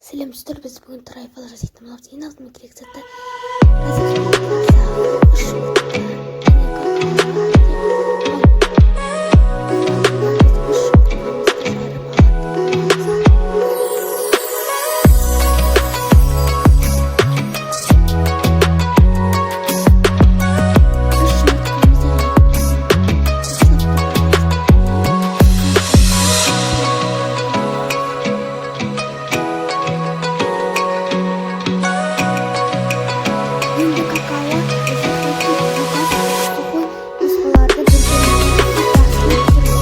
Сәлем, достар! Біз бүгін трайфл жасайтын боламыз. Ең алдымен керек заттар: разрыхлитель, сахар, үш жұмыртқа және какао және ұн. Ең алдымен біз үш жұмыртқамызды жарып алатын боламыз. Үш жұмыртқамызды жарып, жақсылап тұрып араластырып. Енді какао, разрыхлитель, мука, сухой қоспаларды бір-бірімен қосып, жақсылап тұрып араластыратын боламыз. Енді біз сухой қоспаларды араластырып, қосып отыратын боламыз. Ең бисквитім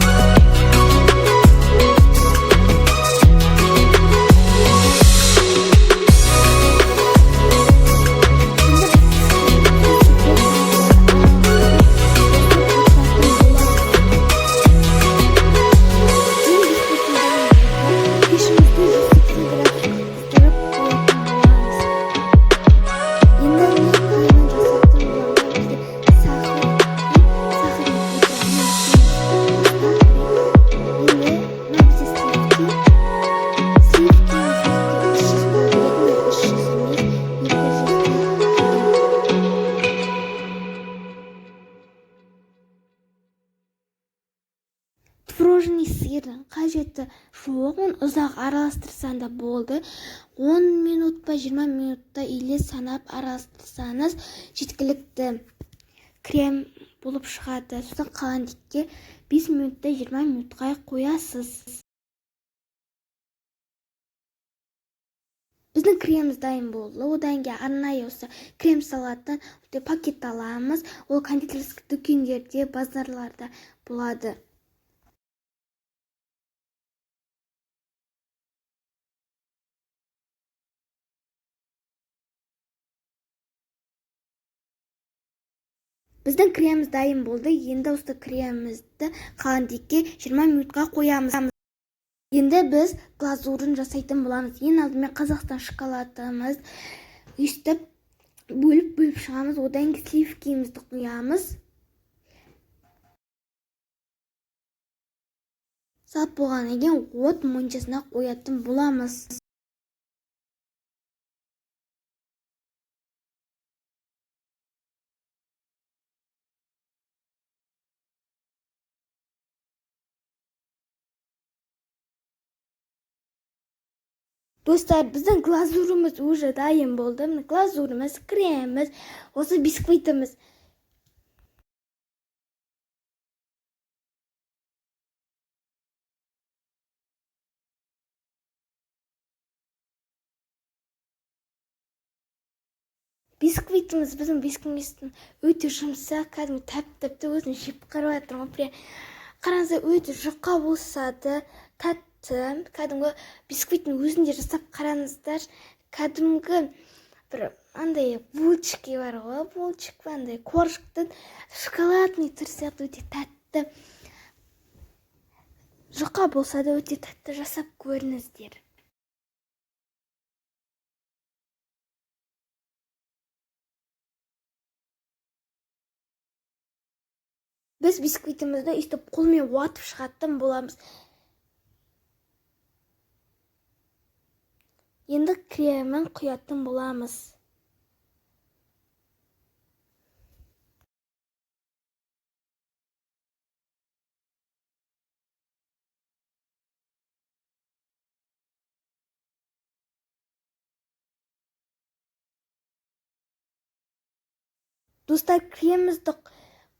дайын болды. Пешімізді 180 градусқа қыздырып қоятын боламыз. Енді мен кремін жасайтын боламын. Бізде сахар и сахарный пудраны екеуміз. Енді мына бізде сливки. Сливкиміз бізде 300 болу керек. Міне, 300 емес, 200-дей құйдым. Творожный сырдың қажеті жоқ, оны ұзақ араластырсаң да болды. 10 минут па, 20 минутта или санап араластырсаңыз, жеткілікті крем болып шығады. Сосын холодильникке 5 минутта, 20 минутқа қоясыз. Біздің креміміз дайын болды. Одан кейін арнайы осы крем салатын пакет аламыз. Ол кондитерский дүкендерде, базарларда болады. Біздің креміміз дайын болды. Енді осы кремімізді холодильникке 20 минутқа қоямыз. Енді біз глазурын жасайтын боламыз. Ең алдымен Қазақстан шоколадымыз өйстіп бөліп-бөліп шығамыз. Одан кейін сливкимізді құямыз. Салып болғаннан кейін от моншасына қоятын боламыз. Достар, біздің глазурымыз уже дайын болды. Міне, глазурымыз, креміміз, осы бисквитіміз. Бисквитіміз, біздің бисквитіміз өте жұмсақ, кәдімгі тәп-тәтті, өзім жеп қарап жатырмын ғой. Прям қараңыздар, өте жұқа болса да, тәтті. Кәдімгі бисквиттің өзін де жасап қараңыздар. Кәдімгі бір андай булочки бар ғой, булочка, андай коржиктің шоколадный түрі сияқты, өте тәтті. Жұқа болса да, өте тәтті, жасап көріңіздер. Біз бисквитімізді өйстіп қолмен уатып шығатын боламыз. Енді кремін құятын боламыз. Достар, кремімізді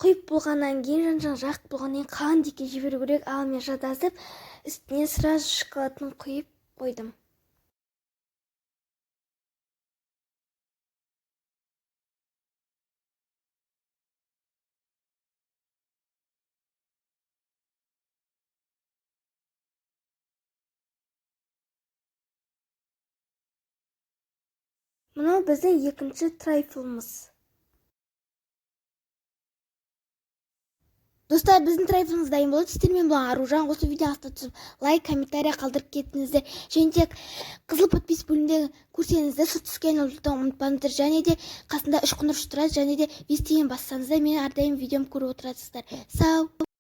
құйып болғаннан кейін, жан жағын жағып болғаннан кейін холодильникке жіберу керек. Ал мен шатасып, үстіне сразу шоколадын құйып қойдым. Мынау біздің екінші трайфлымыз. Достар, біздің трайфлымыз дайын болды. Сіздермен болған Аружан. Осы видео астына түсіп, лайк, комментарий қалдырып кетіңіздер. Және де қызыл подпись бөлімінде көрсеңіздер, сол түске айналуды ұмытпаңыздар. Және де қасында үш қоңырауша тұрады, және де вестиін бассаңыздар, менің әрдайым видеом көріп отырасыздар. Сау.